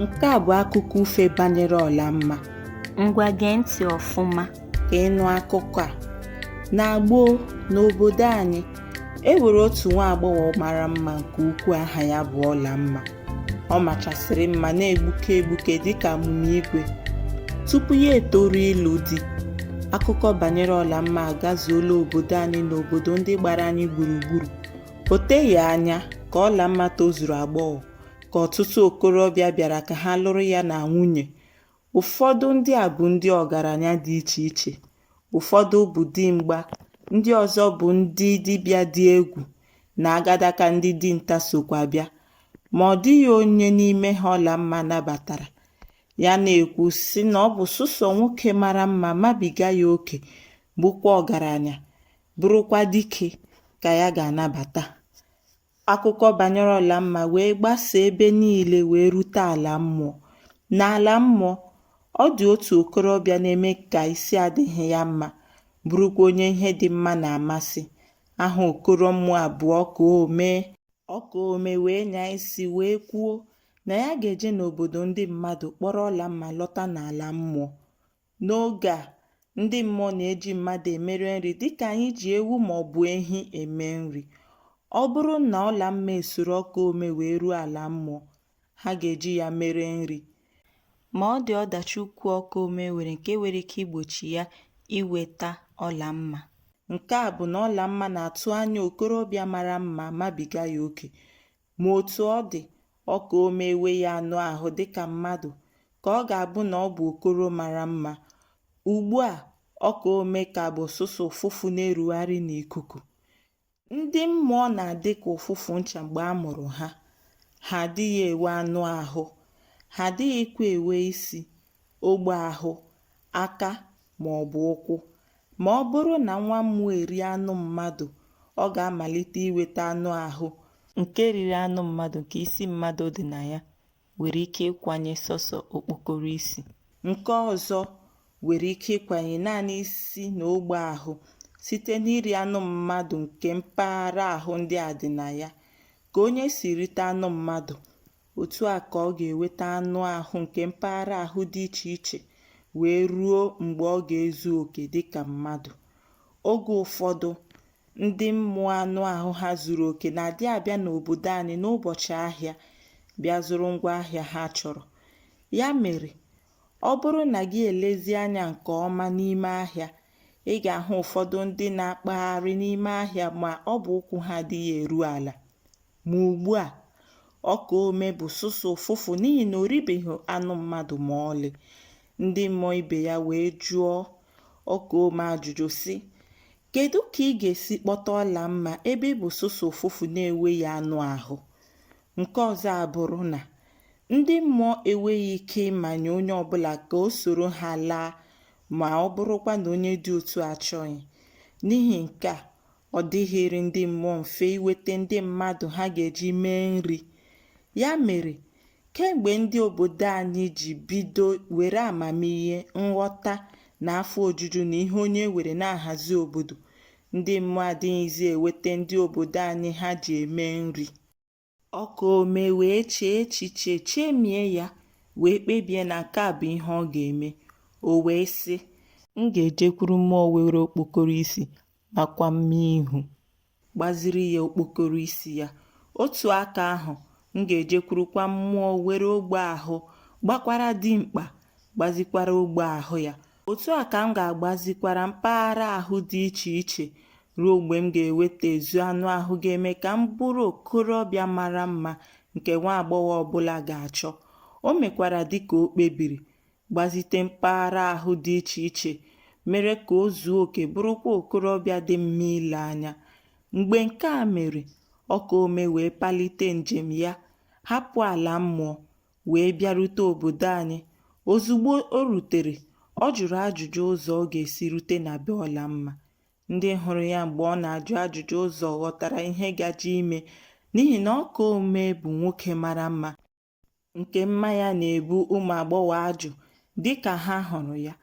Nke a bụ akụkọ ufe banyere Ọlamma. Ngwa gee ntị ọfụma. Ka ị nụ akụkọ a. Na gboo, n'obodo anyị, e nwere otu nwa agbọghọ mara mma nke ukwuu aha ya bụ Ọlamma. Ọ machasịrị mma na-egbuke egbuke dịka amụma igwe. Tupu ya etoruo ịlụ di, akụkọ banyere Ọlamma agazuola obodo anyị na obodo ndị gbara anyị gburugburu. O teghị anya ka Ọlamma tozuru agbọghọ ka ọtụtụ okorobịa bịara ka ha lụrụ ya na nwunye. Ụfọdụ ndị a bụ ndị ọgaranya dị iche iche, ụfọdụ bụ dimgba, ndị ọzọ bụ ndị dibịa dị egwu na agadaga ndị dinta sokwa bịa. Ma ọ dịghị onye n'ime ha Ọlamma nabatara. Ya na-ekwu sị na ọ bụ sọsọ nwoke mara mma mabiga ya oke bụkwa ọgaranya bụrụkwa dike ka ya ga-anabata. Akụkọ banyere Ọlamma wee gbasaa ebe niile wee rute ala mmụọ. N'ala mmụọ, ọ dị otu okorobịa na-eme ka isi adịghị ya mma, bụrụkwa onye ihe dị mma na-amasị. Aha okoro mmụọ a bụ Ọkaomee. Ọkaomee wee nyaa isi wee kwuo na ya ga-eje n'obodo ndị mmadụ kpọrọ Ọlamma lọta n'ala mmụọ. N'oge a, ndị mmụọ na-eji mmadụ emere nri dịka anyị ji ewu maọbụ ehi eme nri. Ọ bụrụ na Ọlamma esoro Ọkaome wee ruo ala mmụọ, ha ga-eji ya mere nri. Ma ọ dị ọdachi ukwu Ọkaome nwere nke nwere ike igbochi ya inweta Ọlamma. Nke a bụ na Ọlamma na-atụ anya okorobịa mara mma mabiga ya oke. Ma otu ọ dị, Ọkaome enweghị anụ ahụ dịka mmadụ ka ọ ga-abụ na ọ bụ okoro mara mma. Ugbu a, Ọkaome ka bụ sọsọ ụfụfụ na-erugharị n'ikuku. Ndị mmụọ na-adị ka ụfụfụ ncha mgbe a mụrụ ha. Ha adịghị enwe anụ ahụ, ha adịghịkwa enwe isi, ogbe ahụ, aka ma ọ bụ ụkwụ. Ma ọ bụrụ na nwa mmụọ erie anụ mmadụ, ọ ga-amalite inweta anụ ahụ nke riri anụ mmadụ nke isi mmadụ dị na ya nwere ike ịkwanye sọsọ okpokoro isi. Nke ọzọ nwere ike ịkwanye naanị isi na ogbe ahụ site n'iri anụ mmadụ nke mpaghara ahụ ndị a dị na ya. Ka onye si rite anụ mmadụ, otu a ka ọ ga-enweta anụ ahụ nke mpaghara ahụ dị iche iche wee ruo mgbe ọ ga-ezu oke dịka mmadụ. Oge ụfọdụ, ndị mmụọ anụ ahụ ha zuru oke na-adị abịa n'obodo anyị n'ụbọchị ahịa bịa zụrụ ngwa ahịa ha chọrọ. Ya mere, ọ bụrụ na gị elezie anya nke ọma n'ime ahịa, ị ga-ahụ ụfọdụ ndị na-akpagharị n'ime ahịa ma ọ bụ ụkwụ ha adịghị eru ala. Ma ugbu a, Ọkaome bụ sọsọ ụfụfụ n'ihi na o ribeghị anụ mmadụ ma ọlị. Ndị mmụọ ibe ya wee jụọ Ọkaome ajụjụ sị, Kedu ka ị ga-esi kpọta Ọlamma ebe ị bụ sọsọ ụfụfụ na-enweghị anụ ahụ? Nke ọzọ abụrụ na ndị mmụọ enweghị ike ịmanye onye ọbụla ka o soro ha laa ma ọ bụrụkwa na onye dị otu a achọghị. N'ihi nke a, ọ dịghịrị ndị mmụọ mfe inweta ndị mmadụ ha ga-eji mee nri. Ya mere, kemgbe ndị obodo anyị ji bido were amamihe, nghọta na afọ ojuju na ihe onye nwere na-ahazi obodo, ndị mmụọ adịghịzi enweta ndị obodo anyị ha ji eme nri. Ọkaome wee chee echiche chemie ya wee kpebie na nke a bụ ihe ọ ga-eme. O wee sị, M ga-ejekwuru mmụọ nwere okpokoro isi makwa mma ihu. Gbaziri ya okpokoro isi ya. Otu aka ahụ, m ga-ejekwurukwa mmụọ nwere ogbe ahụ gbakwara dimkpa gbazikwara ogbe ahụ ya. Otu a ka m ga-agbazikwara mpaghara ahụ dị iche iche ruo mgbe m ga-enwetazu anụ ahụ ga-eme ka m bụrụ okorobịa mara mma nke nwa agbọghọ ọbụla ga-achọ. O mekwara dịka o kpebiri, gbazite mpaghara ahụ dị iche iche mere ka o zuo oke bụrụkwa okorobịa dị mma ile anya. Mgbe nke a mere, Ọkaome wee palite njem ya, hapụ ala mmụọ, wee bịarute obodo anyị. Ozugbo o rutere, ọ jụrụ ajụjụ ụzọ ọ ga-esi rute na be Ọlamma. Ndị hụrụ ya mgbe ọ na-ajụ ajụjụ ụzọ ghọtara ihe gaje ime n'ihi na Ọkaome bụ nwoke mara mma nke mma ya na-ebu ụmụ agbọghọ ajụ dịka ha hụrụ ya.